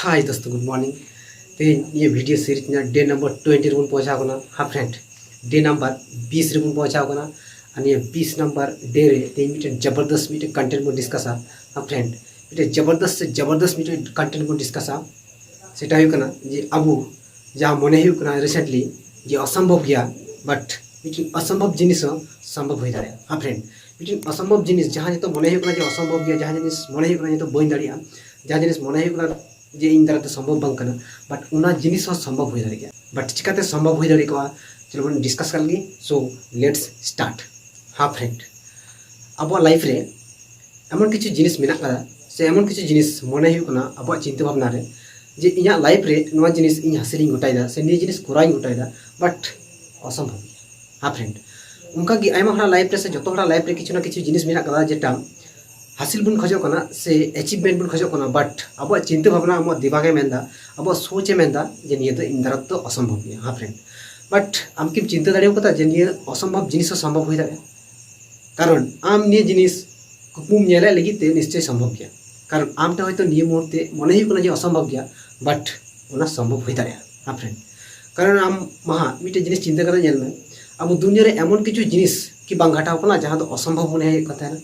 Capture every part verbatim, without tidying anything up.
Hi दोस्तों, good morning. तेज ये वीडियो सीरीज ना डे नंबर ट्वेंटी ᱨᱮᱵᱚᱱ ᱯᱚᱦᱪᱟᱣ ᱠᱟᱱᱟ᱾ ᱦᱟ ᱯᱷᱨᱮᱱᱰ, ᱰᱮ ᱱᱟᱢᱵᱟᱨ ᱵᱤᱥ ᱨᱮᱵᱚᱱ ᱯᱚᱦᱪᱟᱣ ᱠᱟᱱᱟ᱾ ᱟᱨ ᱱᱤᱭᱟᱹ ᱵᱤᱥ ᱱᱟᱢᱵᱟᱨ ᱰᱮ ᱨᱮ ᱛᱮᱦᱮᱧ ᱢᱤᱫᱴᱮᱱ ᱡᱚᱵᱚᱨᱫᱚᱥ ᱢᱤᱫᱴᱮᱱ ᱠᱚᱱᱴᱮᱱᱴ ᱵᱚᱱ ᱰᱤᱥᱠᱟᱥᱟ᱾ ᱦᱟ ᱯᱷᱨᱮᱱᱰ, ᱢᱤᱫᱴᱮᱱ ᱡᱚᱵᱚᱨᱫᱚᱥ ᱥᱮ ᱡᱚᱵᱚᱨᱫᱚᱥ ᱢᱤᱫᱴᱮᱱ ᱠᱚᱱᱴᱮᱱᱴ ᱵᱚᱱ ᱰᱤᱥᱠᱟᱥᱟ᱾ ᱥᱮᱴᱟ ᱦᱩᱭᱩᱜ ᱠᱟᱱᱟ ᱡᱮ ᱟᱵᱚ ᱡᱟᱦᱟᱸ ᱢᱚᱱᱮ ᱦᱩᱭᱩᱜ ᱠᱟᱱᱟ ᱨᱤᱥᱮᱱᱴᱞᱤ ᱡᱮ ᱚᱥᱚᱢᱵᱷᱚᱵ ᱜᱮᱭᱟ, ᱵᱟᱴ ᱢᱤᱫᱴᱮᱱ ᱚᱥᱚᱢᱵᱷᱚᱵ ᱡᱤᱱᱤᱥ ᱦᱚᱸ ᱥᱚᱢᱵᱷᱚᱵ ᱦᱩᱭ ᱫᱟᱲᱮᱭᱟᱜᱼᱟ᱾ ᱦᱟ ᱯᱷᱨᱮᱱᱰ, ᱢᱤᱫᱴᱮᱱ ᱚᱥᱚᱢᱵᱷᱚᱵ ᱡᱤᱱᱤᱥ ᱡᱟᱦᱟᱸ ᱱᱤᱛᱚᱜ ᱢᱚᱱᱮ ᱦᱩᱭᱩᱜ ᱠᱟᱱᱟ ᱡᱮ ᱚᱥᱚᱢᱵᱷᱚᱵ ᱜᱮᱭᱟ, ᱡᱟᱦᱟᱸ ᱡᱤᱱᱤᱥ ᱢᱚᱱᱮ ᱦᱩᱭᱩᱜ ᱠᱟᱱᱟ ᱱᱤᱛᱚᱜ ᱵᱟᱹᱧ ᱫᱟᱲᱮᱭᱟᱜᱼᱟ, ᱡᱟᱦᱟᱸ ᱡᱤᱱᱤᱥ ᱢᱚᱱᱮ ᱦᱩᱭᱩᱜ ᱠᱟᱱᱟ ᱡᱮ ᱤᱧ ᱫᱟᱨᱟᱭ ᱛᱮ ᱥᱚᱢᱵᱷᱚᱵ ᱵᱟᱝ ᱠᱟᱱᱟ, ᱵᱟᱴ ᱚᱱᱟ ᱡᱤᱱᱤᱥ ᱦᱚᱸ ᱥᱚᱢᱵᱷᱚᱵ ᱦᱩᱭ ᱫᱟᱲᱮᱭᱟᱜ ᱜᱮᱭᱟ᱾ ᱵᱟᱴ ᱪᱤᱠᱟᱛᱮ ᱥᱚᱢᱵᱷᱚᱵ ᱦᱩᱭ ᱫᱟᱲᱮ ᱠᱚᱜᱼᱟ, ᱪᱚᱞᱚ ᱵᱚᱱ ᱰᱤᱥᱠᱟᱥ ᱠᱟᱜ ᱞᱮᱜᱮ᱾ So let's start. ᱦᱟ ᱯᱷᱨᱮᱱᱰ, ᱟᱵᱚᱣᱟᱜ ᱞᱟᱭᱤᱯᱷ ᱨᱮ ᱮᱢᱚᱱ ᱠᱤᱪᱷᱩ ᱡᱤᱱᱤᱥ ᱢᱮᱱᱟᱜ ᱠᱟᱫᱟ ᱥᱮ ᱮᱢᱚᱱ ᱠᱤᱪᱷᱩ ᱡᱤᱱᱤᱥ ᱢᱚᱱᱮ ᱦᱩᱭᱩᱜ ᱠᱟᱱᱟ ᱟᱵᱚᱣᱟᱜ ᱪᱤᱱᱛᱟᱹ ᱵᱷᱟᱵᱽᱱᱟ ᱨᱮ ᱡᱮ ᱤᱧᱟᱹᱜ ᱞᱟᱭᱤᱯᱷ ᱨᱮ ᱱᱚᱣᱟ ᱡᱤᱱᱤᱥ ᱤᱧ ᱦᱟᱹᱥᱤᱞᱤᱧ ᱜᱚᱴᱟᱭᱮᱫᱟ ᱥᱮ ᱱᱤᱭᱟᱹ ᱡᱤᱱᱤᱥ ᱠᱚᱨᱟᱣᱤᱧ ᱜᱚᱴᱟᱭᱮᱫᱟ, ᱵᱟᱴ ᱚᱥᱚᱢᱵᱷᱚᱵ ᱜᱮᱭᱟ᱾ ᱦᱟ ᱯᱷᱨᱮᱱᱰ, ᱚᱱᱠᱟᱜᱮ ᱟᱭᱢᱟ ᱦᱚᱲᱟᱜ ᱞᱟᱭᱤᱯᱷ ᱨᱮ ᱥᱮ ᱡᱚᱛᱚ ᱦᱚᱲᱟᱜ ᱞᱟᱭᱤᱯᱷ ᱨᱮ ᱠᱤᱪᱷᱩ ᱱᱟ ᱠᱤᱪᱷᱩ ᱡᱤᱱᱤᱥ ᱢᱮᱱᱟᱜ ᱠᱟᱫᱟ ᱡᱮᱴᱟ ᱦᱟᱹᱥᱤᱞ ᱵᱚᱱ ᱠᱷᱚᱡᱚᱜ ᱠᱟᱱᱟ ᱥᱮ ᱮᱪᱤᱵᱷᱢᱮᱱᱴ ᱵᱚᱱ ᱠᱷᱚᱡᱚᱜ ᱠᱟᱱᱟ, ᱵᱟᱴ ᱟᱵᱚᱣᱟᱜ ᱪᱤᱱᱛᱟᱹ ᱵᱷᱟᱵᱽᱱᱟ, ᱟᱵᱚᱣᱟᱜ ᱫᱤᱢᱟᱜᱽ ᱮ ᱢᱮᱱᱫᱟ, ᱟᱵᱚᱣᱟᱜ ᱥᱳᱪ ᱮ ᱢᱮᱱᱫᱟ ᱡᱮ ᱱᱤᱭᱟᱹ ᱫᱚ ᱤᱧ ᱫᱟᱨᱟ ᱛᱮᱫᱚ ᱚᱥᱚᱢᱵᱷᱚᱵ ᱜᱮᱭᱟ᱾ ᱦᱟ ᱯᱷᱨᱮᱱᱰ, ᱵᱟᱴ ᱟᱢ ᱠᱤᱢ ᱪᱤᱱᱛᱟᱹ ᱫᱟᱲᱮ ᱠᱟᱫᱟ ᱡᱮ ᱱᱤᱭᱟᱹ ᱚᱥᱚᱢᱵᱷᱚᱵ ᱡᱤᱱᱤᱥ ᱦᱚᱸ ᱥᱚᱢᱵᱷᱚᱵ ᱦᱩᱭ ᱫᱟᱲᱮᱭᱟᱜᱼᱟ? ᱠᱟᱨᱚᱱ ᱟᱢ ᱱᱤᱭᱟᱹ ᱡᱤᱱᱤᱥ ᱠᱩᱠᱢᱩᱢ ᱧᱮᱞᱮᱫ ᱞᱟᱹᱜᱤᱫ ᱛᱮ ᱱᱤᱥᱪᱚᱭ ᱥᱚᱢᱵᱷᱚᱵ ᱜᱮᱭᱟ᱾ ᱠᱟᱨᱚᱱ ᱟᱢ ᱴᱷᱮᱱ ᱦᱚᱭᱛᱳ ᱱᱤᱭᱟᱹ ᱢᱩᱦᱩᱨᱛᱮ ᱢᱚᱱᱮ ᱦᱩᱭᱩᱜ ᱠᱟᱱᱟ ᱡᱮ ᱚᱥᱚᱢᱵᱷᱚᱵ ᱜᱮᱭᱟ, ᱵᱟᱴ ᱚᱱᱟ ᱥᱚᱢᱵᱷᱚᱵ ᱦᱩᱭ ᱫᱟᱲᱮᱭᱟᱜᱼᱟ᱾ ᱦᱟ ᱯᱷᱨᱮᱱᱰ, ᱠᱟᱨᱚᱱ ᱟᱢ ᱢᱟᱦᱟ ᱢᱤᱫᱴᱮᱱ ᱡᱤᱱᱤᱥ ᱪᱤᱱᱛᱟᱹ ᱠᱟᱛᱮ ᱧᱮᱞ ᱢᱮ, ᱟᱵᱚ ᱫᱩᱱᱤᱭᱟᱹ ᱨᱮ ᱮᱢᱚᱱ ᱠᱤᱪᱷᱩ ᱡᱤᱱᱤᱥ ᱠᱤ ᱵᱟᱝ ᱜᱷᱟᱴᱟᱣ ᱠᱟᱱᱟ ᱡᱟᱦᱟᱸ ᱫᱚ ᱚᱥᱚᱢᱵᱷᱚᱵ ᱢᱚᱱᱮ ᱦᱩᱭᱩᱜ ᱠᱟᱱ ᱛᱟᱦᱮᱱᱟ᱾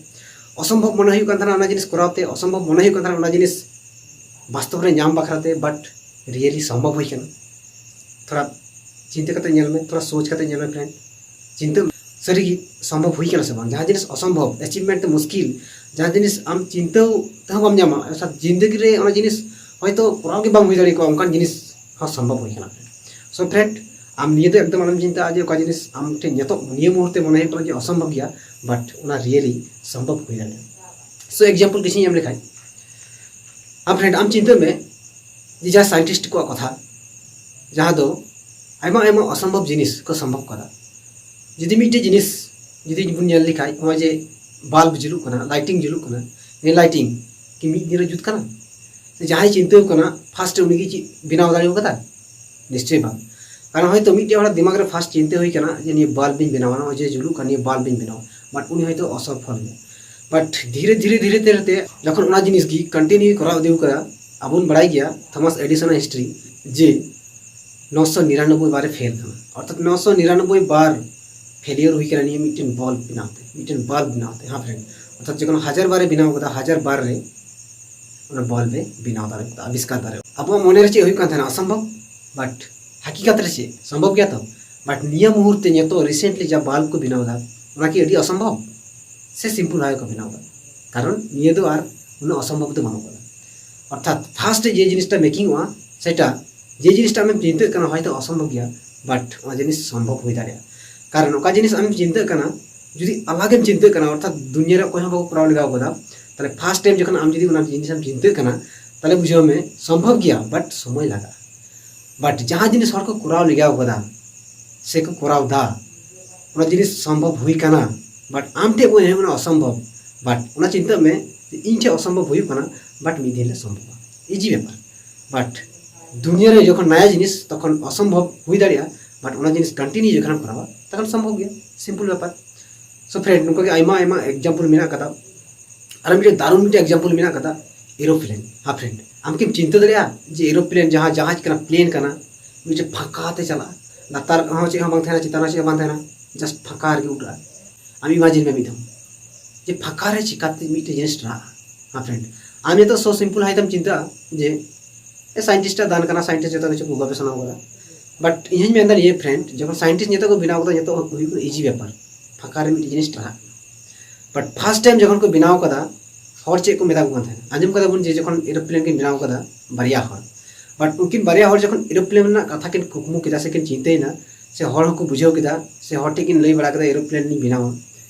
ᱚᱥᱚᱢᱵᱷᱚᱵ ᱢᱚᱱᱮ ᱦᱩᱭᱩᱜ ᱠᱟᱱ ᱛᱟᱦᱮᱱᱟ ᱚᱱᱟ ᱡᱤᱱᱤᱥ ᱠᱚᱨᱟᱣ ᱛᱮ, ᱚᱥᱚᱢᱵᱷᱚᱵ ᱢᱚᱱᱮ ᱦᱩᱭᱩᱜ ᱠᱟᱱ ᱛᱟᱦᱮᱱᱟ ᱚᱱᱟ ᱡᱤᱱᱤᱥ ᱵᱟᱥᱛᱚᱵ ᱨᱮ ᱧᱟᱢ ᱵᱟᱠᱷᱨᱟ ᱛᱮ, ᱵᱟᱴ ᱨᱤᱭᱮᱞᱤ ᱥᱚᱢᱵᱷᱚᱵ ᱦᱩᱭ ᱠᱟᱱᱟ? ᱛᱷᱚᱲᱟ ᱪᱤᱱᱛᱟᱹ ᱠᱟᱛᱮ ᱧᱮᱞ ᱢᱮ, ᱛᱷᱚᱲᱟ ᱥᱳᱪ ᱠᱟᱛᱮ ᱧᱮᱞ ᱢᱮ ᱯᱷᱨᱮᱱᱰ, ᱪᱤᱱᱛᱟᱹ ᱥᱟᱹᱨᱤᱜᱮ ᱥᱚᱢᱵᱷᱚᱵ ᱦᱩᱭ ᱠᱟᱱᱟ ᱥᱮ ᱵᱟᱝ? ᱡᱟᱦᱟᱸ ᱡᱤᱱᱤᱥ ᱚᱥᱚᱢᱵᱷᱚᱵ, ᱮᱪᱤᱵᱷᱢᱮᱱᱴ ᱛᱮ ᱢᱩᱥᱠᱤᱞ, ᱡᱟᱦᱟᱸ ᱡᱤᱱᱤᱥ ᱟᱢ ᱪᱤᱱᱛᱟᱹ ᱛᱮᱦᱚᱸ ᱵᱟᱢ ᱧᱟᱢᱟ, ᱚᱨᱛᱷᱟᱛ ᱡᱤᱱᱫᱮᱜᱤ ᱨᱮ ᱚᱱᱟ ᱡᱤᱱᱤᱥ ᱦᱚᱭᱛᱳ ᱠᱚᱨᱟᱣ ᱜᱮ ᱵᱟᱝ ᱦᱩᱭ ᱫᱟᱲᱮ ᱠᱚᱜᱼᱟ, ᱚᱱᱠᱟᱱ ᱡᱤᱱᱤᱥ ᱦᱚᱸ ᱥᱚᱢᱵᱷᱚᱵ ᱦᱩᱭ ᱠᱟᱱᱟ᱾ ᱥᱳ ᱯᱷᱨᱮᱱᱰ, ᱟᱢ ᱱᱤᱭᱟᱹ ᱫᱚ ᱮᱠᱫᱚᱢ ᱟᱞᱚᱢ ᱪᱤᱱᱛᱟᱹᱜᱼᱟ ᱡᱮ ᱚᱠᱟ ᱡᱤᱱᱤᱥ ᱟᱢ ᱴᱷᱮᱱ ᱱᱤᱛᱚᱜ ᱱᱤᱭᱟᱹ ᱢᱩᱦᱩᱨᱛᱮ ᱢᱚᱱᱮ ᱦᱩᱭᱩᱜ ᱠᱟᱱᱟ ᱡᱮ ᱚᱥᱚᱢᱵᱷᱚᱵ ᱜᱮᱭᱟ, ᱵᱟᱴ ᱚᱱᱟ ᱨᱤᱭᱮᱞᱤ ᱥᱚᱢᱵᱷᱚᱵ ᱦᱩᱭ ᱫᱟᱲᱮᱭᱟᱜᱼᱟ᱾ ᱥᱳ ᱮᱠᱡᱟᱢᱯᱚᱞ ᱠᱤᱪᱷᱩᱧ ᱮᱢ ᱞᱮᱠᱷᱟᱱ, ᱟᱢ ᱯᱷᱨᱮᱱᱰ, ᱟᱢ ᱪᱤᱱᱛᱟᱹ ᱢᱮ ᱡᱮ ᱡᱟᱦᱟᱸ ᱥᱟᱭᱮᱱᱴᱤᱥᱴ ᱠᱚᱣᱟᱜ ᱠᱟᱛᱷᱟ, ᱡᱟᱦᱟᱸ ᱫᱚ ᱟᱭᱢᱟ ᱟᱭᱢᱟ ᱚᱥᱚᱢᱵᱷᱚᱵ ᱡᱤᱱᱤᱥ ᱠᱚ ᱥᱚᱢᱵᱷᱚᱵ ᱠᱟᱫᱟ᱾ ᱡᱩᱫᱤ ᱢᱤᱫᱴᱮᱡ ᱡᱤᱱᱤᱥ ᱡᱩᱫᱤ ᱵᱚᱱ ᱧᱮᱞ ᱞᱮᱠᱷᱟᱡ, ᱱᱚᱜᱼᱚᱭ ᱡᱮ ᱵᱟᱞᱵ ᱡᱩᱞᱩᱜ ᱠᱟᱱᱟ, ᱞᱟᱭᱴᱤᱝ ᱡᱩᱞᱩᱜ ᱠᱟᱱᱟ, ᱱᱤᱭᱟᱹ ᱞᱟᱭᱴᱤᱝ ᱠᱤ ᱢᱤᱫ ᱫᱤᱱ ᱨᱮ ᱡᱩᱛ ᱠᱟᱱᱟ? ᱥᱮ ᱡᱟᱦᱟᱸᱭ ᱪᱤᱱᱛᱟᱹ ᱠᱟᱱᱟ ᱯᱷᱟᱥᱴ ᱩᱱᱤᱜᱮ ᱪᱮᱫ ᱵᱮᱱᱟᱣ ᱫᱟᱲᱮ ᱠᱟᱫᱟ? ᱱᱤᱥᱪᱚᱭ ᱵᱟᱝ᱾ ᱠᱟᱨᱚᱱ ᱦᱚᱭᱛᱳ ᱢᱤᱫᱴᱮᱡ ᱦᱚᱲᱟᱜ ᱫᱤᱢᱟᱜᱽ ᱨᱮ ᱯᱷᱟᱥᱴ ᱪᱤᱱᱛᱟᱹ ᱦᱩᱭ ᱠᱟᱱᱟ ᱡᱮ ᱱᱤᱭᱟᱹ ᱵᱟᱞᱵ ᱤᱧ ᱵᱮᱱᱟᱣᱟ, ᱱᱚᱜᱼᱚᱭ ᱡᱮ ᱡᱩᱞᱩᱜ ᱠᱟᱱ ᱱᱤᱭᱟᱹ ᱵᱟᱞᱵ ᱤᱧ ᱵᱮᱱᱟᱣᱟ, ᱵᱟᱴ ᱩᱱᱤ ᱦᱚᱭᱛᱳ ᱚᱥᱚᱯᱷᱚᱞ ᱮᱱᱟ᱾ ᱵᱟᱴ ᱫᱷᱤᱨᱮ ᱫᱷᱤᱨᱮ ᱫᱷᱤᱨᱮ ᱫᱷᱤᱨᱮ ᱛᱮ ᱡᱚᱠᱷᱚᱱ ᱚᱱᱟ ᱡᱤᱱᱤᱥ ᱜᱮ ᱠᱚᱱᱴᱤᱱᱤᱭᱩ ᱠᱚᱨᱟᱣ ᱤᱫᱤ ᱠᱟᱫᱟ, ᱟᱵᱚ ᱵᱚᱱ ᱵᱟᱲᱟᱭ ᱜᱮᱭᱟ ᱛᱷᱚᱢᱟᱥ ᱮᱰᱤᱥᱚᱱᱟᱜ ᱦᱤᱥᱴᱨᱤ, ᱡᱮ ᱱᱚᱥᱚ ᱱᱤᱨᱟᱱᱚᱵᱵᱳᱭ ᱵᱟᱨ ᱮ ᱯᱷᱮᱞ ᱠᱟᱱᱟ, ᱚᱨᱛᱷᱟᱛ ᱱᱚᱥᱚ ᱱᱤᱨᱟᱱᱚᱵᱵᱳᱭ ᱵᱟᱨ ᱯᱷᱮᱞᱤᱭᱚᱨ ᱦᱩᱭ ᱠᱟᱱᱟ ᱱᱤᱭᱟᱹ ᱢᱤᱫᱴᱮᱱ ᱵᱚᱞᱵ ᱵᱮᱱᱟᱣ ᱛᱮ, ᱢᱤᱫᱴᱮᱱ ᱵᱟᱞᱵ ᱵᱮᱱᱟᱣ ᱛᱮ᱾ ᱦᱮᱸ ᱯᱷᱨᱮᱱᱰ, ᱚᱨᱛᱷᱟᱛ ᱡᱚᱠᱷᱚᱱ ᱦᱟᱡᱟᱨ ᱵᱟᱨ ᱮ ᱵᱮᱱᱟᱣ ᱠᱟᱫᱟ, ᱦᱟᱡᱟᱨ ᱵᱟᱨ ᱨᱮ ᱚᱱᱟ ᱵᱚᱞᱵ ᱮ ᱵᱮᱱᱟᱣ ᱫᱟᱲᱮ ᱠᱟᱫᱟ, ᱟᱵᱤᱥᱠᱟᱨ ᱫᱟᱲᱮ᱾ ᱟᱵᱚᱣᱟᱜ ᱢᱚᱱᱮ ᱨᱮ ᱪᱮᱫ ᱦᱩᱭᱩᱜ ᱠᱟᱱ ᱛᱟᱦᱮᱱᱟ? ᱚᱥᱚᱢᱵᱷᱚᱵ᱾ ᱵᱟᱴ ᱦᱟᱹᱠᱤᱠᱟᱛ ᱨᱮ ᱪᱮᱫ ᱥᱚᱢᱵᱷᱚᱵ ᱜᱮᱭᱟ ᱛᱚ? ᱵᱟᱴ ᱱᱤᱭᱟᱹ ᱢᱩᱦᱩᱨᱛᱮ ᱱᱤᱛᱚᱜ ᱨᱤᱥᱮᱱᱴᱞᱤ ᱡᱟ ᱵᱟᱞᱵ ᱠᱚ ᱵᱮᱱᱟᱣ ᱮᱫᱟ, ᱚᱱᱟ ᱠᱤ ᱟᱹᱰᱤ ᱚᱥᱚᱢᱵᱷᱚᱵ? ᱥᱮ ᱥᱤᱢᱯᱚᱞ ᱵᱷᱟᱵᱮ ᱠᱚ ᱵᱮᱱᱟᱣ ᱮᱫᱟ? ᱠᱟᱨᱚᱱ ᱱᱤᱭᱟᱹ ᱫᱚ ᱟᱨ ᱩᱱᱟᱹᱜ ᱚᱥᱚᱢᱵᱷᱚᱵ ᱫᱚ ᱵᱟᱹᱱᱩᱜ ᱠᱟᱫᱟ᱾ ᱚᱨᱛᱷᱟᱛ ᱯᱷᱟᱥᱴ ᱡᱮ ᱡᱤᱱᱤᱥᱴᱟ ᱢᱮᱠᱤᱝ ᱚᱜᱼᱟ, ᱥᱮᱴᱟ ᱡᱮ ᱡᱤᱱᱤᱥᱴᱟ ᱟᱢᱮᱢ ᱪᱤᱱᱛᱟᱹᱜ ᱠᱟᱱᱟ ᱦᱚᱭᱛᱳ ᱚᱥᱚᱢᱵᱷᱚᱵ ᱜᱮᱭᱟ, ᱵᱟᱴ ᱚᱱᱟ ᱡᱤᱱᱤᱥ ᱥᱚᱢᱵᱷᱚᱵ ᱦᱩᱭ ᱫᱟᱲᱮᱭᱟᱜᱼᱟ᱾ ᱠᱟᱨᱚᱱ ᱚᱠᱟ ᱡᱤᱱᱤᱥ ᱟᱢᱮᱢ ᱪᱤᱱᱛᱟᱹᱜ ᱠᱟᱱᱟ, ᱡᱩᱫᱤ ᱟᱞᱟᱜᱮᱢ ᱪᱤᱱᱛᱟᱹᱜ ᱠᱟᱱᱟ, ᱚᱨᱛᱷᱟᱛ ᱫᱩᱱᱤᱭᱟᱹ ᱨᱮ ᱚᱠᱚᱭ ᱦᱚᱸ ᱵᱟᱠᱚ ᱠᱚᱨᱟᱣ ᱞᱮᱜᱟᱣ ᱠᱟᱫᱟ, ᱛᱟᱦᱞᱮ ᱯᱷᱟᱥᱴ ᱴᱟᱭᱤᱢ ᱡᱚᱠᱷᱚᱱ ᱟᱢ ᱡᱩᱫᱤ ᱚᱱᱟ ᱡᱤᱱᱤᱥ ᱮᱢ ᱪᱤᱱᱛᱟᱹᱜ ᱠᱟᱱᱟ, ᱛᱟᱦᱞᱮ ᱵᱩᱡᱷᱟᱹᱣ ᱢᱮ ᱥᱚᱢᱵᱷᱚᱵ ᱜᱮᱭᱟ, ᱵᱟᱴ ᱥᱚᱢᱚᱭ ᱞᱟᱜᱟᱜᱼᱟ᱾ ᱵᱟᱴ ᱡᱟᱦᱟᱸ ᱡᱤᱱᱤᱥ ᱦᱚᱲ ᱠᱚ ᱠᱚᱨᱟᱣ ᱞᱮᱜᱟᱣ ᱠᱟᱫᱟ ᱥᱮ ᱠᱚ ᱠᱚᱨᱟᱣ ᱫᱟ, ᱚᱱᱟ ᱡᱤᱱᱤᱥ ᱥᱚᱢᱵᱷᱚᱵ ᱦᱩᱭ ᱠᱟᱱᱟ, ᱵᱟᱴ ᱟᱢ ᱴᱷᱮᱱ ᱢᱚᱱᱮ ᱦᱩᱭᱩᱜ ᱠᱟᱱᱟ ᱚᱥᱚᱢᱵᱷᱚᱵ, ᱵᱟᱴ ᱚᱱᱟ ᱪᱤᱱᱛᱟᱹᱜ ᱢᱮ ᱡᱮ ᱤᱧ ᱴᱷᱮᱱ ᱚᱥᱚᱢᱵᱷᱚᱵ ᱦᱩᱭᱩᱜ ᱠᱟᱱᱟ, ᱵᱟᱴ ᱢᱤᱫ ᱫᱤᱱ ᱦᱤᱞᱳᱜ ᱥᱚᱢᱵᱷᱚᱵᱚᱜᱼᱟ, ᱤᱡᱤ ᱵᱮᱯᱟᱨ᱾ ᱵᱟᱴ ᱫᱩᱱᱤᱭᱟᱹ ᱨᱮ ᱡᱚᱠᱷᱚᱱ ᱱᱟᱭᱟ ᱡᱤᱱᱤᱥ, ᱛᱚᱠᱷᱚᱱ ᱚᱥᱚᱢᱵᱷᱚᱵ ᱦᱩᱭ ᱫᱟᱲᱮᱭᱟᱜᱼᱟ, ᱵᱟᱴ ᱚᱱᱟ ᱡᱤᱱᱤᱥ ᱠᱚᱱᱴᱤᱱᱤᱭᱩ ᱡᱚᱠᱷᱚᱱᱮᱢ ᱠᱚᱨᱟᱣᱟ, ᱛᱚᱠᱷᱚᱱ ᱥᱚᱢᱵᱷᱚᱵ ᱜᱮᱭᱟ, ᱥᱤᱢᱯᱚᱞ ᱵᱮᱯᱟᱨ᱾ ᱥᱳ ᱯᱷᱨᱮᱱᱰ, ᱱᱚᱝᱠᱟ ᱜᱮ ᱟᱭᱢᱟ ᱟᱭᱢᱟ ᱮᱠᱡᱟᱢᱯᱚᱞ ᱢᱮᱱᱟᱜ ᱠᱟᱫᱟ᱾ ᱟᱨ ᱢᱤᱫᱴᱮᱱ ᱫᱟᱨᱩᱱ ᱢᱤᱫᱴᱮᱱ ᱮᱠᱡᱟᱢᱯᱚᱞ ᱢᱮᱱᱟᱜ ᱠᱟᱫᱟ, ᱮᱨᱳᱯᱞᱮᱱ᱾ ᱦᱮᱸ ᱯᱷᱨᱮᱱᱰ, ᱟᱢ ᱠᱤᱢ ᱪᱤᱱᱛᱟᱹ ᱫᱟᱲᱮᱭᱟᱜᱼᱟ ᱡᱮ ᱮᱨᱳᱯᱞᱮᱱ ᱡᱟᱦᱟᱸ ᱡᱟᱦᱟᱡᱽ ᱠᱟᱱᱟ, ᱯᱞᱮᱱ ᱠᱟᱱᱟ, ᱢᱤᱫᱴᱮᱱ ᱯᱷᱟᱸᱠᱟ ᱛᱮ ᱪᱟᱞᱟᱜᱼᱟ, ᱞᱟᱛᱟᱨ ᱦᱚᱸ ᱪᱮᱫ ᱦᱚᱸ ᱵᱟᱝ ᱛᱟᱦᱮᱱᱟ, ᱪᱮᱛᱟᱱ ᱦᱚᱸ ᱪᱮᱫ ᱦᱚᱸ ᱵᱟᱝ ᱛᱟᱦᱮᱱᱟ, ᱡᱟᱥᱴ ᱯᱷᱟᱸᱠᱟ ᱨᱮᱜᱮ ᱩᱰᱟᱹᱜᱼᱟ᱾ ᱟᱢ ᱤᱢᱟᱡᱤᱱ ᱢᱮ ᱢᱤᱫ ᱫᱷᱟᱣ ᱡᱮ ᱯᱷᱟᱸᱠᱟ ᱨᱮ ᱪᱤᱠᱟᱛᱮ ᱢᱤᱫᱴᱮᱱ ᱡᱤᱱᱤᱥ ᱴᱟᱨᱦᱟᱜᱼᱟ᱾ ᱦᱮᱸ ᱯᱷᱨᱮᱱᱰ, ᱟᱢ ᱱᱤᱛᱚᱜ ᱥᱳ ᱥᱤᱢᱯᱚᱞ ᱦᱚᱭᱛᱳᱢ ᱪᱤᱱᱛᱟᱹᱜᱼᱟ ᱡᱮ ᱥᱟᱭᱮᱱᱴᱤᱥᱴ ᱟᱜ ᱫᱟᱱ ᱠᱟᱱᱟ, ᱥᱟᱭᱮᱱᱴᱤᱥᱴ ᱡᱚᱛᱚ ᱠᱤᱪᱷᱩ ᱠᱚ ᱜᱚᱵᱮᱥᱚᱱᱟ ᱠᱟᱫᱟ, ᱵᱟᱴ ᱤᱧ ᱦᱚᱧ ᱢᱮᱱᱫᱟ ᱱᱤᱭᱟᱹ ᱯᱷᱨᱮᱱᱰ, ᱡᱚᱠᱷᱚᱱ ᱥᱟᱭᱮᱱᱴᱤᱥᱴ ᱱᱤᱛᱚᱜ ᱠᱚ ᱵᱮᱱᱟᱣ ᱠᱟᱫᱟ, ᱱᱤᱛᱚᱜ ᱦᱩᱭᱩᱜ ᱠᱟᱱᱟ ᱤᱡᱤ ᱵᱮᱯᱟᱨ, ᱯᱷᱟᱸᱠᱟ ᱨᱮ ᱢᱤᱫᱴᱮᱱ ᱡᱤᱱᱤᱥ ᱴᱟᱨᱦᱟᱜ ᱠᱟᱱᱟ᱾ ᱵᱟᱴ ᱯᱷᱟᱥᱴ ᱴᱟᱭᱤᱢ ᱡᱚᱠᱷᱚᱱ ᱠᱚ ᱵᱮᱱᱟᱣ ᱠᱟᱫᱟ, ᱦᱚᱲ ᱪᱮᱫ ᱠᱚ ᱢᱮᱛᱟ ᱠᱚ ᱠᱟᱱ ᱛᱟᱦᱮᱸᱱᱟ? ᱟᱸᱡᱚᱢ ᱠᱟᱫᱟ ᱵᱚᱱ ᱡᱮ ᱡᱚᱠᱷᱚᱱ ᱮᱨᱳᱯᱞᱮᱱ ᱠᱤᱱ ᱵᱮᱱᱟᱣ ᱠᱟᱫᱟ ᱵᱟᱨᱭᱟ ᱦᱚᱲ, ᱵᱟᱴ ᱩᱱᱠᱤᱱ ᱵᱟᱨᱭᱟ ᱦᱚᱲ ᱡᱚᱠᱷᱚᱱ ᱮᱨᱳᱯᱞᱮᱱ ᱨᱮᱱᱟᱜ ᱠᱟᱛᱷᱟ ᱠᱤᱱ ᱠᱩᱠᱢᱩ ᱠᱮᱫᱟ ᱥᱮ ᱠᱤᱱ ᱪᱤᱱᱛᱟᱹᱭᱮᱱᱟ, ᱥᱮ ᱦᱚᱲ ᱦᱚᱸᱠᱚ ᱵᱩᱡᱷᱟᱹᱣ ᱠᱮᱫᱟ, ᱥᱮ ᱦᱚᱲ ᱴᱷᱮᱱ ᱠᱤᱱ ᱞᱟᱹᱭ ᱵᱟᱲᱟ ᱠᱮᱫᱟ ᱮᱨᱳᱯᱞᱮᱱ ᱞᱤᱧ ᱵᱮᱱᱟᱣᱟ,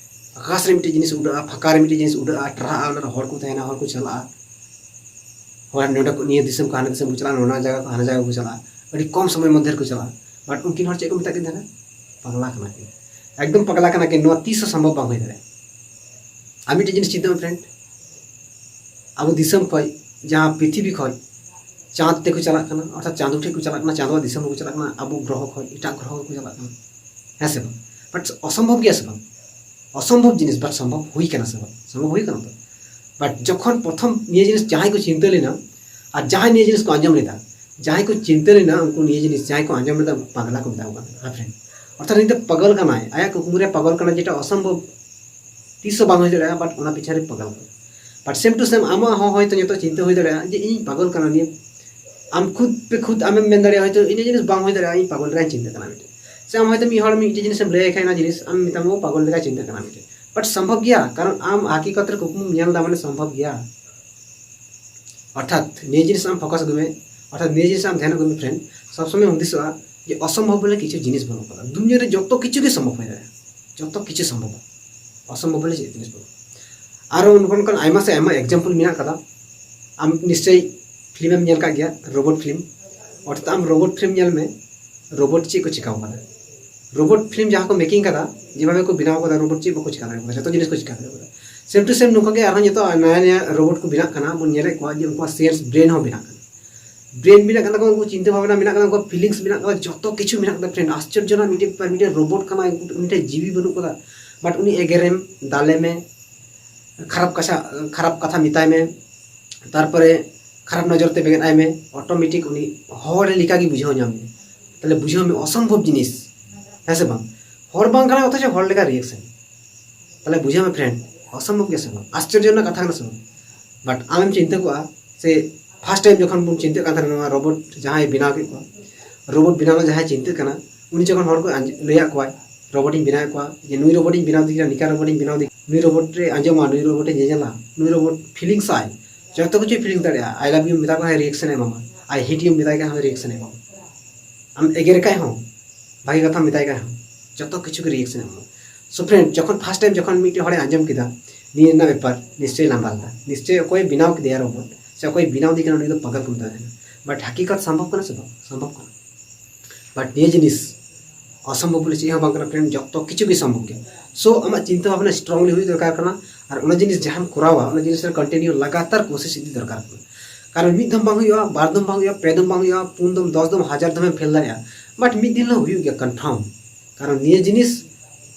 ᱟᱠᱟᱥ ᱨᱮ ᱢᱤᱫᱴᱮᱡ ᱡᱤᱱᱤᱥ ᱩᱰᱟᱹᱜᱼᱟ, ᱯᱷᱟᱸᱠᱟ ᱨᱮ ᱢᱤᱫᱴᱮᱡ ᱡᱤᱱᱤᱥ ᱩᱰᱟᱹᱜᱼᱟ, ᱴᱟᱨᱦᱟᱜᱼᱟ, ᱚᱱᱟ ᱨᱮ ᱦᱚᱲ ᱠᱚ ᱛᱟᱦᱮᱱᱟ, ᱦᱚᱲ ᱠᱚ ᱪᱟᱞᱟᱜᱼᱟ, ᱦᱚᱲ ᱱᱚᱰᱮ ᱠᱚ, ᱱᱤᱭᱟᱹ ᱫᱤᱥᱚᱢ ᱠᱷᱚᱱ ᱦᱟᱱᱟ ᱫᱤᱥᱚᱢ ᱠᱚ ᱪᱟᱞᱟᱜᱼᱟ, ᱱᱚᱣᱟ ᱡᱟᱭᱜᱟ ᱠᱷᱚᱱ ᱦᱟᱱᱟ ᱡᱟᱭᱜᱟ ᱠᱚ ᱪᱟᱞᱟᱜᱼᱟ, ᱟᱹᱰᱤ ᱠᱚᱢ ᱥᱚᱢᱚᱭ ᱢᱚᱫᱽᱫᱷᱮ ᱨᱮᱠᱚ ᱪᱟᱞᱟᱜᱼᱟ᱾ ᱵᱟᱴ ᱩᱱᱠᱤᱱ ᱦᱚᱲ ᱪᱮᱫ ᱠᱚ ᱢᱮᱛᱟᱜ ᱠᱤᱱ ᱛᱟᱦᱮᱱᱟ? ᱯᱟᱜᱽᱞᱟ ᱠᱟᱱᱟ ᱠᱤᱱ, ᱮᱠᱫᱚᱢ ᱯᱟᱜᱽᱞᱟ ᱠᱟᱱᱟ ᱠᱤᱱ, ᱱᱚᱣᱟ ᱛᱤᱥ ᱦᱚᱸ ᱥᱚᱢᱵᱷᱚᱵ ᱵᱟᱝ ᱦᱩᱭ ᱫᱟᱲᱮᱭᱟᱜᱼᱟ᱾ ᱟᱨ ᱢᱤᱫᱴᱮᱡ ᱡᱤᱱᱤᱥ ᱪᱤᱱᱛᱟᱹ ᱢᱮ ᱯᱷᱨᱮᱱᱰ, ᱟᱵᱚ ᱫᱤᱥᱚᱢ ᱠᱷᱚᱡ, ᱡᱟᱦᱟᱸ ᱯᱨᱤᱛᱷᱤᱵᱤ ᱠᱷᱚᱡ ᱪᱟᱸᱫ ᱛᱮᱠᱚ ᱪᱟᱞᱟᱜ ᱠᱟᱱᱟ, ᱚᱨᱛᱷᱟᱛ ᱪᱟᱸᱫᱚ ᱴᱷᱮᱡ ᱠᱚ ᱪᱟᱞᱟᱜ ᱠᱟᱱᱟ, ᱪᱟᱸᱫᱚᱣᱟᱜ ᱫᱤᱥᱚᱢ ᱨᱮᱠᱚ ᱪᱟᱞᱟᱜ ᱠᱟᱱᱟ, ᱟᱵᱚ ᱜᱨᱚᱦᱚ ᱠᱷᱚᱡ ᱮᱴᱟᱜ ᱜᱨᱚᱦᱚ ᱠᱚ ᱪᱟᱞᱟᱜ ᱠᱟᱱᱟ, ᱦᱮᱸ ᱥᱮ ᱵᱟᱝ? ᱵᱟᱴ ᱚᱥᱚᱢᱵᱷᱚᱵ ᱜᱮᱭᱟ ᱥᱮ ᱵᱟᱝ? ᱚᱥᱚᱢᱵᱷᱚᱵ ᱡᱤᱱᱤᱥ, ᱵᱟᱴ ᱥᱚᱢᱵᱷᱚᱵ ᱦᱩᱭ ᱠᱟᱱᱟ ᱥᱮ ᱵᱟᱝ? ᱥᱚᱢᱵᱷᱚᱵ ᱦᱩᱭ ᱠᱟᱱᱟ ᱛᱚ᱾ ᱵᱟᱴ ᱡᱚᱠᱷᱚᱱ ᱯᱨᱚᱛᱷᱚᱢ ᱱᱤᱭᱟᱹ ᱡᱤᱱᱤᱥ ᱡᱟᱦᱟᱸᱭ ᱠᱚ ᱪᱤᱱᱛᱟᱹ ᱞᱮᱱᱟ, ᱟᱨ ᱡᱟᱦᱟᱸᱭ ᱱᱤᱭᱟᱹ ᱡᱤᱱᱤᱥ ᱠᱚ ᱟᱸᱡᱚᱢ ᱞᱮᱫᱟ, ᱡᱟᱦᱟᱸᱭ ᱠᱚ ᱪᱤᱱᱛᱟᱹ ᱞᱮᱱᱟ, ᱩᱱᱠᱩ ᱱᱤᱭᱟᱹ ᱡᱤᱱᱤᱥ ᱡᱟᱦᱟᱸᱭ ᱠᱚ ᱟᱸᱡᱚᱢ ᱞᱮᱫᱟ, ᱩᱱᱠᱩ ᱯᱟᱜᱽᱞᱟ ᱠᱚ ᱢᱮᱛᱟ ᱠᱚ ᱠᱟᱱᱟ, ᱦᱮᱸ friend᱾ ᱚᱨᱛᱷᱟᱛ ᱱᱤᱛ ᱯᱟᱜᱚᱞ ᱠᱟᱱᱟᱭ, ᱟᱭᱟᱜ ᱠᱩᱠᱢᱩ ᱨᱮ ᱯᱟᱜᱚᱞ ᱠᱟᱱᱟ, ᱡᱮᱴᱟ ᱚᱥᱚᱢᱵᱷᱚᱵ, ᱛᱤᱥ ᱦᱚᱸ ᱵᱟᱝ ᱦᱩᱭ ᱫᱟᱲᱮᱭᱟᱜᱼᱟ, but ᱚᱱᱟ ᱯᱤᱪᱷᱟᱹ ᱨᱮ ᱯᱟᱜᱚᱞ ᱠᱟᱱᱟ᱾ But same to same ᱟᱢᱟᱜ ᱦᱚᱸ ᱦᱚᱭᱛᱳ ᱱᱤᱛᱚᱜ ᱪᱤᱱᱛᱟᱹ ᱦᱩᱭ ᱫᱟᱲᱮᱭᱟᱜᱼᱟ ᱡᱮ ᱤᱧ ᱯᱟᱜᱚᱞ ᱠᱟᱱᱟ, ᱱᱤᱭᱟᱹ ᱟᱢ ᱠᱷᱩᱫ ᱯᱮ ᱠᱷᱩᱫ ᱟᱢᱮᱢ ᱢᱮᱱ ᱫᱟᱲᱮᱭᱟᱜᱼᱟ, ᱦᱚᱭᱛᱳ ᱤᱧᱟᱹᱜ ᱡᱤᱱᱤᱥ ᱵᱟᱝ ᱦᱩᱭ ᱫᱟᱲᱮᱭᱟᱜᱼᱟ, ᱤᱧ ᱯᱟᱜᱚᱞ ᱞᱮᱠᱟᱧ ᱪᱤᱱᱛᱟᱹᱜ ᱠᱟᱱᱟ ᱢᱤᱫᱴᱮᱱ᱾ ᱥᱮ ᱟᱢ ᱦᱚᱭᱛᱳ ᱢᱤᱫ ᱦᱚᱲ ᱢᱤᱫᱴᱮᱱ ᱡᱤᱱᱤᱥᱮᱢ ᱞᱟᱹᱭ ᱟᱭ ᱠᱷᱟᱱ, ᱚᱱᱟ ᱡᱤᱱᱤᱥ ᱟᱢ ᱢᱮᱛᱟᱢ, "ᱳ, ᱯᱟᱜᱚᱞ ᱞᱮᱠᱟᱭ ᱪᱤᱱᱛᱟᱹᱜ ᱠᱟᱱᱟ ᱢᱤᱫᱴᱮᱱ", but ᱥᱚᱢᱵᱷᱚᱵ ᱜᱮᱭᱟ, ᱠᱟᱨᱚᱱ ᱟᱢ ᱦᱟᱹᱠᱤᱠᱚᱛ ᱨᱮ ᱠᱩᱠᱢᱩᱢ ᱧᱮᱞ ᱮᱫᱟ, ᱢᱟᱱᱮ ᱥᱚᱢᱵᱷᱚᱵ ᱜᱮᱭᱟ᱾ ᱚᱨᱛᱷᱟᱛ ᱱᱤᱭᱟᱹ ᱡᱤᱱᱤᱥ ᱟᱢ focus ᱟᱹᱜᱩᱭ ᱢᱮ, ᱚᱨᱛᱷᱟᱛ ᱱᱤᱭᱟᱹ ᱡᱤᱱᱤᱥ ᱟᱢ ᱫᱷᱮᱭᱟᱱ ᱟᱹᱜᱩᱭ ᱢᱮ friend᱾ ᱥᱚᱵ ᱥᱚᱢᱚᱭ ᱦᱩᱫᱤᱥᱚᱜᱼᱟ ᱡᱮ ᱚᱥᱚᱢᱵᱷᱚᱵ ᱵᱚᱞᱮ ᱠᱤᱪᱷᱩ ᱡᱤᱱᱤᱥ ᱵᱟᱹᱱᱩᱜ ᱠᱟᱫᱟ᱾ ᱫᱩᱱᱤᱭᱟᱹ ᱨᱮ ᱡᱚᱛᱚ ᱠᱤᱪᱷᱩ ᱜᱮ ᱥᱚᱢᱵᱷᱚᱵ ᱦᱩᱭ ᱫᱟᱲᱮᱭᱟᱜᱼᱟ, ᱡᱚᱛᱚ ᱠᱤᱪᱷᱩ ᱥᱚᱢᱵᱷᱚᱵ᱾ ᱚᱥᱚᱢᱵᱷᱚᱵ ᱵᱚᱞᱮ ᱪᱮᱫ ᱡᱤᱱᱤᱥ ᱵᱟᱹᱱᱩᱜᱼᱟ᱾ ᱟᱨᱚ ᱚᱱᱠᱟ ᱚᱱᱠᱟᱱ ᱟᱭᱢᱟ ᱥᱮ ᱟᱭᱢᱟ example ᱢᱮᱱᱟᱜ ᱠᱟᱫᱟ᱾ ᱟᱢ ᱱᱤᱥᱪᱚᱭ film ᱮᱢ ᱧᱮᱞ ᱠᱟᱜ ᱜᱮᱭᱟ, robot film᱾ ᱚᱨᱛᱷᱟᱛ ᱟᱢ robot film ᱧᱮᱞ ᱢᱮ, robot ᱪᱮᱫ ᱠᱚ ᱪᱤᱠᱟᱹᱣ ᱠᱟᱫᱟ᱾ Robot film ᱡᱟᱦᱟᱸ ᱠᱚ making ᱠᱟᱫᱟ, ᱡᱮᱵᱷᱟᱵᱮ ᱠᱚ ᱵᱮᱱᱟᱣ ᱠᱟᱫᱟ, robot ᱪᱮᱫ ᱵᱟᱠᱚ ᱪᱤᱠᱟ ᱫᱟᱲᱮ ᱠᱟᱫᱟ, ᱡᱚᱛᱚ ᱡᱤᱱᱤᱥ ᱠᱚ ᱪᱤᱠᱟ ᱫᱟᱲᱮ ᱠᱟᱫᱟ᱾ Same to same ᱱᱚᱝᱠᱟ ᱜᱮ ᱟᱨᱦᱚᱸ ᱱᱤᱛᱚᱜ ᱱᱟᱭᱟ ᱱᱟᱭᱟ robot ᱠᱚ ᱵᱮᱱᱟᱜ ᱠᱟᱱᱟ, ᱵᱚᱱ ᱧᱮᱞᱮᱫ ᱠᱚᱣᱟ ᱡᱮ ᱩᱱᱠᱩᱣᱟᱜ sense, brain ᱦᱚᱸ ᱵᱮᱱᱟᱜ ᱠᱟᱱᱟ᱾ Brain ᱵᱮᱱᱟᱜ ᱠᱟᱱ ᱛᱟᱠᱚᱣᱟ, ᱩᱱᱠᱩ ᱪᱤᱱᱛᱟᱹ ᱵᱷᱟᱵᱽᱱᱟ ᱢᱮᱱᱟᱜ ᱠᱟᱱᱟ, ᱩᱱᱠᱩᱣᱟᱜ feelings ᱢᱮᱱᱟᱜ ᱠᱟᱫᱟ, ᱡᱚᱛᱚ ᱠᱤᱪᱷᱩ ᱢᱮᱱᱟᱜ ᱠᱟᱫᱟ friend᱾ ᱟᱥᱪᱚᱨᱡᱚ ᱨᱮᱱᱟᱜ ᱢᱤᱫᱴᱮᱱ ᱵᱮᱯᱟᱨ, ᱢᱤᱫᱴᱮᱱ robot ᱠᱟᱱᱟᱭ, ᱩᱱᱤ ᱴᱷᱮᱱ ᱡᱤᱣᱤ ᱵᱟᱹᱱᱩᱜ ᱠᱟᱫᱟ, but ᱩᱱᱤ ᱮᱜᱮᱨᱮᱢ, ᱫᱟᱞᱮᱢᱮ, ᱠᱷᱟᱨᱟᱯ ᱠᱟᱛᱷᱟ, ᱠᱷᱟᱨᱟᱯ ᱠᱟᱛᱷᱟ ᱢᱮᱛᱟᱭ ᱢᱮ, ᱛᱟᱨᱯᱚᱨᱮ ᱠᱷᱟᱨᱟᱯ ᱱᱚᱡᱚᱨ ᱛᱮ ᱵᱮᱸᱜᱮᱫ ᱟᱭ ᱢᱮ, automatic ᱩᱱᱤ ᱦᱚᱲ ᱞᱮᱠᱟ ᱜᱮ ᱵᱩᱡᱷᱟᱹᱣ ᱧᱟᱢ ᱢᱮ᱾ ᱛᱟᱦᱞᱮ ᱵᱩᱡᱷᱟᱹᱣ ᱢᱮ, ᱚᱥᱚᱢᱵᱷᱚᱵ ᱡᱤᱱᱤᱥ, ᱦᱮᱸ ᱥᱮ ᱵᱟᱝ? ᱦᱚᱲ ᱵᱟᱝ ᱠᱟᱱᱟ, ᱚᱛᱷᱚᱪᱚ ᱦᱚᱲ ᱞᱮᱠᱟ reaction᱾ ᱛᱟᱦᱞᱮ ᱵᱩᱡᱷᱟᱹᱣ ᱢᱮ friend, ᱚᱥᱚᱢᱵᱷᱚᱵ ᱜᱮᱭᱟ ᱥᱮ ᱵᱟᱝ? ᱟᱥᱪᱚᱨᱡᱚ ᱨᱮᱱᱟᱜ ᱠᱟᱛᱷᱟ ᱠᱟᱱᱟ ᱥᱮ ᱵᱟᱝ? But ᱟᱢᱮᱢ ᱪᱤᱱᱛᱟᱹ ᱠᱚᱜᱼᱟ ᱥᱮ, first time ᱡᱚᱠᱷᱚᱱ ᱵᱚᱱ ᱪᱤᱱᱛᱟᱹᱜ ᱠᱟᱱ ᱛᱟᱦᱮᱱᱟ, ᱱᱚᱣᱟ robot ᱡᱟᱦᱟᱸᱭ ᱵᱮᱱᱟᱣ ᱠᱮᱫ ᱠᱚᱣᱟ, robot ᱵᱮᱱᱟᱣ ᱨᱮᱱᱟᱜ ᱡᱟᱦᱟᱸᱭ ᱪᱤᱱᱛᱟᱹᱜ ᱠᱟᱱᱟ, ᱩᱱᱤ ᱡᱚᱠᱷᱚᱱ ᱦᱚᱲ ᱠᱚ ᱟᱸᱡ-, ᱞᱟᱹᱭᱟᱫ ᱠᱚᱣᱟᱭ, robot ᱤᱧ ᱵᱮᱱᱟᱣᱮᱫ ᱠᱚᱣᱟ, ᱡᱮ ᱱᱩᱭ robot ᱤᱧ ᱵᱮᱱᱟᱣ ᱫᱮ ᱠᱟᱱᱟ, ᱱᱤᱝᱠᱟ robot ᱤᱧ ᱵᱮᱱᱟᱣ ᱫᱮ, ᱱᱩᱭ robot ᱨᱮ ᱟᱸᱡᱚᱢᱟ, ᱱᱩᱭ robot ᱮ ᱧᱮᱧᱮᱞᱟ, ᱱᱩᱭ robot feelings ᱟᱭ, ᱡᱚᱛᱚ ᱠᱤᱪᱷᱩ feelings ᱫᱟᱲᱮᱭᱟᱜᱼᱟ᱾ I love you ᱢᱮᱛᱟ ᱠᱚ ᱠᱷᱟᱱ reaction ᱮ ᱮᱢᱟᱢᱟ, I hate you ᱢᱮᱛᱟᱭ ᱠᱷᱟᱱ ᱦᱚᱸ reaction ᱮ ᱮᱢᱟᱢᱟ᱾ ᱟᱢ ᱮᱜᱮᱨ ᱠᱷᱟᱡ ᱦᱚᱸ ᱵᱷᱟᱜᱮ ᱠᱟᱛᱷᱟᱢ ᱢᱮᱛᱟᱭ ᱠᱟᱱ ᱨᱮᱦᱚᱸ, ᱡᱚᱛᱚ ᱠᱤᱪᱷᱩ ᱜᱮ reaction ᱮ ᱮᱢᱚᱜᱼᱟ᱾ So friend, ᱡᱚᱠᱷᱚᱱ first time ᱡᱚᱠᱷᱚᱱ ᱢᱤᱫᱴᱮᱱ ᱦᱚᱲᱮ ᱟᱸᱡᱚᱢ ᱠᱮᱫᱟ ᱱᱤᱭᱟᱹ ᱨᱮᱱᱟᱜ ᱵᱮᱯᱟᱨ, ᱱᱤᱥᱪᱚᱭ ᱞᱟᱸᱫᱟ ᱞᱮᱫᱟ, ᱱᱤᱥᱪᱚᱭ ᱚᱠᱚᱭ ᱵᱮᱱᱟᱣ ᱠᱮᱫᱮᱭᱟ robot ᱥᱮ ᱚᱠᱚᱭ ᱵᱮᱱᱟᱣ ᱫᱮ ᱠᱟᱱᱟ ᱩᱱᱤ ᱫᱚ ᱯᱟᱜᱟᱞ ᱠᱚ ᱢᱮᱛᱟᱭ ᱠᱟᱱᱟ᱾ But ᱦᱟᱹᱠᱤᱠᱟᱛ ᱥᱚᱢᱵᱷᱚᱵ ᱠᱟᱱᱟ ᱥᱮ ᱵᱟᱝ? ᱥᱚᱢᱵᱷᱚᱵ ᱠᱟᱱᱟ᱾ But ᱱᱤᱭᱟᱹ ᱡᱤᱱᱤᱥ ᱚᱥᱚᱢᱵᱷᱚᱵ ᱵᱚᱞᱮ ᱪᱮᱫ ᱦᱚᱸ ᱵᱟᱝ ᱠᱟᱱᱟ friend, ᱡᱚᱛᱚ ᱠᱤᱪᱷᱩ ᱜᱮ ᱥᱚᱢᱵᱷᱚᱵ ᱜᱮᱭᱟ᱾ So ᱟᱢᱟᱜ ᱪᱤᱱᱛᱟᱹ ᱵᱷᱟᱵᱽᱱᱟ strongly ᱦᱩᱭ ᱫᱚᱨᱠᱟᱨ ᱠᱟᱱᱟ᱾ ᱟᱨ ᱚᱱᱟ ᱡᱤᱱᱤᱥ ᱡᱟᱦᱟᱸᱢ ᱠᱚᱨᱟᱣᱟ, ᱚᱱᱟ ᱡᱤᱱᱤᱥ ᱨᱮ continue ᱞᱟᱜᱟᱛᱟᱨ ᱠᱳᱥᱤᱥ ᱤᱫᱤ ᱫᱚᱨᱠᱟᱨ ᱠᱟᱱᱟ᱾ ᱠᱟᱨᱚᱱ ᱢᱤᱫ ᱫᱷᱚᱢ ᱵᱟᱝ ᱦᱩᱭᱩᱜᱼᱟ, ᱵᱟᱨ ᱫᱷᱚᱢ ᱵᱟᱝ ᱦᱩᱭᱩᱜᱼᱟ, ᱯᱮ ᱫᱷᱚᱢ ᱵᱟᱝ ᱦᱩᱭᱩᱜᱼᱟ, ᱯᱩᱱ ᱫᱷᱚᱢ, ᱫᱚᱥ ᱫᱷᱚᱢ, ᱦᱟᱡᱟᱨ ᱫᱷᱚᱢᱮᱢ fail ᱫᱟᱲᱮᱭᱟᱜᱼᱟ, but ᱢᱤᱫ ᱫᱤᱱ ᱦᱤᱞᱳᱜ ᱦᱩᱭᱩᱜ ᱜᱮᱭᱟ confirm᱾ ᱠᱟᱨᱚᱱ ᱱᱤᱭᱟᱹ ᱡᱤᱱᱤᱥ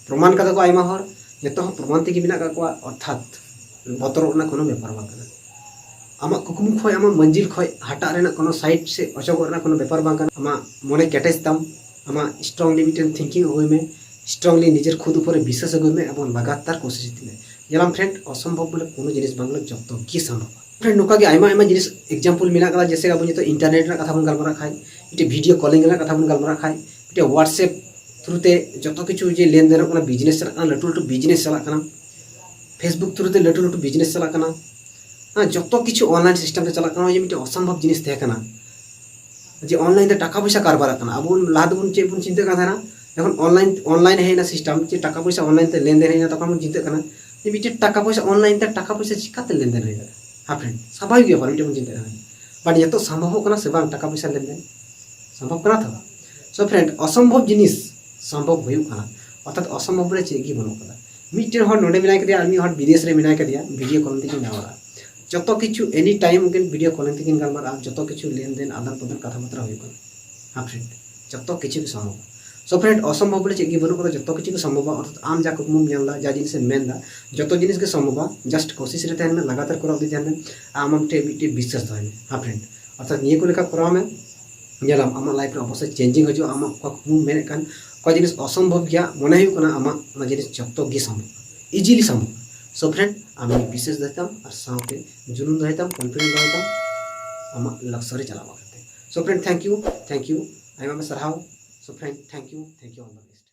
ᱯᱨᱚᱢᱟᱱ ᱠᱟᱫᱟ ᱠᱚ ᱟᱭᱢᱟ ᱦᱚᱲ, ᱱᱤᱛᱚᱜ ᱦᱚᱸ ᱯᱨᱚᱢᱟᱱ ᱛᱮᱜᱮ ᱢᱮᱱᱟᱜ ᱠᱟᱜ ᱠᱚᱣᱟ, ᱚᱨᱛᱷᱟᱛ ᱵᱚᱛᱚᱨᱚᱜ ᱨᱮᱱᱟᱜ ᱠᱳᱱᱳ ᱵᱮᱯᱟᱨ ᱵᱟᱝ ᱠᱟᱱᱟ᱾ ᱟᱢᱟᱜ ᱠᱩᱠᱢᱩ ᱠᱷᱚᱡ, ᱟᱢᱟᱜ ᱢᱟᱹᱡᱤᱞ ᱠᱷᱚᱡ ᱦᱟᱴᱟᱜ ᱨᱮᱱᱟᱜ ᱠᱳᱱᱳ ᱥᱟᱭᱤᱰ ᱥᱮ ᱚᱪᱚᱜᱚᱜ ᱨᱮᱱᱟᱜ ᱠᱳᱱᱳ ᱵᱮᱯᱟᱨ ᱵᱟᱝ ᱠᱟᱱᱟ᱾ ᱟᱢᱟᱜ ᱢᱚᱱᱮ ᱠᱮᱴᱮᱡ ᱛᱟᱢ, ᱟᱢᱟᱜ ᱥᱴᱨᱚᱝᱞᱤ ᱢᱤᱫᱴᱮᱱ ᱛᱷᱤᱝᱠᱤᱝ ᱟᱹᱜᱩᱭ ᱢᱮ, ᱥᱴᱨᱚᱝᱞᱤ ᱱᱤᱡᱮᱨ ᱠᱷᱩᱫ ᱩᱯᱚᱨᱮ ᱵᱤᱥᱥᱟᱥ ᱟᱹᱜᱩᱭ ᱢᱮ ᱮᱵᱚᱝ ᱞᱟᱜᱟᱛᱟᱨ ᱠᱳᱥᱤᱥ ᱤᱫᱤ ᱢᱮ᱾ ᱧᱮᱞᱟᱢ ᱯᱷᱨᱮᱱᱰ, ᱚᱥᱚᱢᱵᱷᱚᱵ ᱵᱚᱞᱮ ᱠᱳᱱᱳ ᱡᱤᱱᱤᱥ ᱵᱟᱝ ᱠᱟᱱᱟ, ᱡᱚᱛᱚ ᱜᱮ ᱥᱚᱢᱵᱷᱚᱵ᱾ ᱯᱷᱨᱮᱱᱰ, ᱱᱚᱝᱠᱟ ᱜᱮ ᱟᱭᱢᱟ ᱟᱭᱢᱟ ᱡᱤᱱᱤᱥ ᱮᱠᱡᱟᱢᱯᱚᱞ ᱢᱮᱱᱟᱜ ᱠᱟᱫᱟ, ᱡᱮᱭᱥᱮ ᱟᱵᱚ ᱱᱤᱛᱚᱜ ᱤᱱᱴᱟᱨᱱᱮᱴ ᱨᱮᱱᱟᱜ ᱠᱟᱛᱷᱟ ᱵᱚᱱ ᱜᱟᱞᱢᱟᱨᱟᱜ ᱠᱷᱟᱡ, ᱢᱤᱫᱴᱮᱡ ᱵᱷᱤᱰᱤᱭᱳ ᱠᱚᱞᱤᱝ ᱨᱮᱱᱟᱜ ᱠᱟᱛᱷᱟ ᱵᱚᱱ ᱜᱟᱞᱢᱟᱨᱟᱜ ᱠᱷᱟᱡ, ᱢᱤᱫᱴᱮᱡ WhatsApp ᱛᱷᱨᱩ ᱛᱮ ᱡᱚᱛᱚ ᱠᱤᱪᱷᱩ ᱡᱮ ᱞᱮᱱᱫᱮᱱᱚᱜ ᱠᱟᱱᱟ, ᱵᱤᱡᱽᱱᱮᱥ ᱪᱟᱞᱟᱜ ᱠᱟᱱᱟ, ᱞᱟᱹᱴᱩ ᱞᱟᱹᱴᱩ ᱵᱤᱡᱽᱱᱮᱥ ᱪᱟᱞᱟᱜ ᱠᱟᱱᱟ, Facebook ᱛᱷᱨᱩ ᱛᱮ ᱞᱟᱹᱴᱩ ᱞᱟᱹᱴᱩ ᱵᱤᱡᱽᱱᱮᱥ ᱪᱟᱞᱟᱜ ᱠᱟᱱᱟ᱾ ᱦᱮᱸ, ᱡᱚᱛᱚ ᱠᱤᱪᱷᱩ ᱚᱱᱞᱟᱭᱤᱱ ᱥᱤᱥᱴᱮᱢ ᱛᱮ ᱪᱟᱞᱟᱜ ᱠᱟᱱᱟ᱾ ᱱᱚᱜᱼᱚᱭ ᱡᱮ ᱢᱤᱫᱴᱮᱡ ᱚᱥᱚᱢᱵᱷᱚᱵ ᱡᱤᱱᱤᱥ ᱛᱟᱦᱮᱸ ᱠᱟᱱᱟ, ᱡᱮ ᱚᱱᱞᱟᱭᱤᱱ ᱛᱮ ᱴᱟᱠᱟ ᱯᱚᱭᱥᱟ ᱠᱟᱨᱵᱟᱨᱟᱜ ᱠᱟᱱᱟ᱾ ᱟᱵᱚ ᱵᱚᱱ, ᱞᱟᱦᱟ ᱫᱚᱵᱚᱱ ᱪᱮᱫ ᱵᱚᱱ ᱪᱤᱱᱛᱟᱹᱜ ᱠᱟᱱ ᱛᱟᱦᱮᱱᱟ, ᱡᱚᱠᱷᱚᱱ ᱚᱱᱞᱟᱭᱤᱱ, ᱚᱱᱞᱟᱭᱤᱱ ᱦᱮᱡ ᱮᱱᱟ ᱥᱤᱥᱴᱮᱢ, ᱡᱮ ᱴᱟᱠᱟ ᱯᱚᱭᱥᱟ ᱚᱱᱞᱟᱭᱤᱱ ᱛᱮ ᱞᱮᱱᱫᱮᱱ ᱦᱩᱭᱩᱜᱼᱟ, ᱛᱚᱠᱷᱚᱱ ᱵᱚᱱ ᱪᱤᱱᱛᱟᱹᱜ ᱠᱟᱱᱟ ᱡᱮ ᱢᱤᱫᱴᱮᱡ ᱴᱟᱠᱟ ᱯᱚᱭᱥᱟ ᱚᱱᱞᱟᱭᱤᱱ ᱛᱮ ᱴᱟᱠᱟ ᱯᱚᱭᱥᱟ ᱪᱤᱠᱟᱛᱮ ᱞᱮᱱᱫᱮᱱ ᱦᱩᱭ ᱫᱟᱲᱮᱭᱟᱜᱼᱟ? ᱦᱮᱸ ᱯᱷᱨᱮᱱᱰ, ᱥᱟᱵᱷᱟᱵᱤᱠ ᱵᱮᱯᱟᱨ, ᱢᱤᱫᱴᱮᱡ ᱵᱚᱱ ᱪᱤᱱᱛᱟᱹᱜ ᱠᱟᱱᱟ᱾ ᱵᱟᱴ ᱱᱤᱛᱚᱜ ᱥᱚᱢᱵᱷᱚᱵᱚᱜ ᱠᱟᱱᱟ ᱥᱮ ᱵᱟᱝ ᱴᱟᱠᱟ ᱯᱚᱭᱥᱟ ᱞᱮᱱᱫᱮᱱ? ᱥᱚᱢᱵᱷᱚᱵ ᱠᱟᱱᱟ ᱛᱚ? ᱥᱳ ᱯᱷᱨᱮᱱᱰ, ᱚᱥᱚᱢᱵᱷᱚᱵ ᱡᱤᱱᱤᱥ ᱥᱚᱢᱵᱷᱚᱵ ᱦᱩᱭᱩᱜ ᱠᱟᱱᱟ, ᱚᱨᱛᱷᱟᱛ ᱚᱥᱚᱢᱵᱷᱚᱵ ᱨᱮ ᱪᱮᱫ ᱜᱮ ᱵᱟᱹᱱᱩᱜ ᱠᱟᱫᱟ᱾ ᱢᱤᱫᱴᱮᱱ ᱦᱚᱲ ᱱᱚᱰᱮ ᱢᱮᱱᱟᱭ ᱠᱟᱫᱮᱭᱟ ᱟᱨ ᱢᱤᱫ ᱦᱚᱲ ᱵᱤᱫᱮᱥ ᱨᱮ ᱢᱮᱱᱟᱭ ᱠᱟᱫᱮᱭᱟ, ᱵᱷᱤᱰᱤᱭᱳ ᱠᱚᱞ ᱛᱮᱠᱤᱱ ᱜᱟᱞᱢᱟᱨᱟᱜᱼᱟ᱾ ᱡᱚᱛᱚ ᱠᱤᱪᱷᱩ ᱮᱱᱤ ᱴᱟᱭᱤᱢ ᱩᱱᱠᱤᱱ ᱵᱷᱤᱰᱤᱭᱳ ᱠᱚᱞᱤᱝ ᱛᱮᱠᱤᱱ ᱜᱟᱞᱢᱟᱨᱟᱜᱼᱟ, ᱡᱚᱛᱚ ᱠᱤᱪᱷᱩ ᱞᱮᱱᱫᱮᱱ ᱟᱫᱟᱱ ᱯᱨᱚᱫᱟᱱ ᱠᱟᱛᱷᱟ ᱵᱟᱛᱨᱟ ᱦᱩᱭᱩᱜ ᱠᱟᱱᱟ᱾ ᱦᱮᱸ ᱯᱷᱨᱮᱱᱰ, ᱡᱚᱛᱚ ᱠᱤᱪᱷᱩ ᱜᱮ ᱥᱚᱢᱵᱷᱚᱵ᱾ ᱥᱳ ᱯᱷᱨᱮᱱᱰ, ᱚᱥᱚᱢᱵᱷᱚᱵ ᱵᱚᱞᱮ ᱪᱮᱫ ᱜᱮ ᱵᱟᱹᱱᱩᱜ ᱠᱟᱫᱟ, ᱡᱚᱛᱚ ᱠᱤᱪᱷᱩ ᱜᱮ ᱥᱚᱢᱵᱷᱚᱵᱟ᱾ ᱚᱨᱛᱷᱟᱛ ᱟᱢ ᱡᱟ ᱠᱩᱠᱢᱩᱢ ᱧᱮᱞ ᱮᱫᱟ, ᱡᱟ ᱡᱤᱱᱤᱥᱮᱢ ᱢᱮᱱ ᱮᱫᱟ, ᱡᱚᱛᱚ ᱡᱤᱱᱤᱥ ᱜᱮ ᱥᱚᱢᱵᱷᱚᱵᱟ᱾ ᱡᱟᱥᱴ ᱠᱳᱥᱤᱥ ᱨᱮ ᱛᱟᱦᱮᱱ ᱢᱮ, ᱞᱟᱜᱟᱛᱟᱨ ᱠᱚᱨᱟᱣ ᱤᱫᱤ ᱛᱟᱦᱮᱱ ᱢᱮ, ᱟᱢ ᱟᱢ ᱴᱷᱮᱱ ᱢᱤᱫᱴᱮᱡ ᱵᱤᱥᱥᱟᱥ ᱫᱚᱦᱚᱭ ᱢᱮ᱾ ᱦᱮᱸ ᱯᱷᱨᱮᱱᱰ, ᱚᱨᱛᱷᱟᱛ ᱱᱤᱭᱟᱹ ᱠᱚ ᱞᱮᱠᱟ ᱠᱚᱨᱟᱣ ᱢᱮ, ᱧᱮᱞᱟᱢ ᱟᱢᱟᱜ ᱞᱟᱭᱤᱯᱷ ᱨᱮ ᱚᱵᱚᱥᱥᱳᱭ ᱪᱮᱧᱡᱤᱝ ᱦᱤᱡᱩᱜᱼᱟ᱾ ᱟᱢᱟᱜ ᱚᱠᱟ ᱠᱩᱠᱢᱩᱢ ᱢᱮᱱᱮᱫ ᱠᱟᱱ, ᱚᱠᱟ ᱡᱤᱱᱤᱥ ᱚᱥᱚᱢᱵᱷᱚᱵ ᱜᱮᱭᱟ ᱢᱚᱱᱮ ᱦᱩᱭᱩᱜ ᱠᱟᱱᱟ, ᱟᱢᱟᱜ ᱚᱱᱟ ᱡᱤᱱᱤᱥ ᱡᱚᱛᱚ ᱜᱮ ᱥᱚᱢᱵᱷᱚᱵ, ᱤᱡᱤᱞᱤ ᱥᱚᱢᱵᱷᱚᱵ᱾ ᱥᱳ ᱯᱷᱨᱮᱱᱰ, ᱟᱢ ᱵᱤᱥᱥᱟᱥ ᱫᱚᱦᱚᱭ ᱛᱟᱢ ᱟᱨ ᱥᱟᱶᱛᱮ ᱡᱩᱱᱩᱱ ᱫᱚᱦᱚᱭ ᱛᱟᱢ, ᱠᱚᱱᱯᱷᱤᱰᱮᱱᱥ ᱫᱚᱦᱚᱭ ᱛᱟᱢ ᱟᱢᱟᱜ ᱞᱚᱠᱥᱚ ᱨᱮ ᱪᱟᱞᱟᱣ ᱵᱟᱠᱷᱨᱟ ᱛᱮ᱾ So friend, thank you, thank you, ᱟᱭᱢᱟ ᱟᱭᱢᱟ ᱥᱟᱨᱦᱟᱣ᱾ So friend, thank you, thank you, all the best.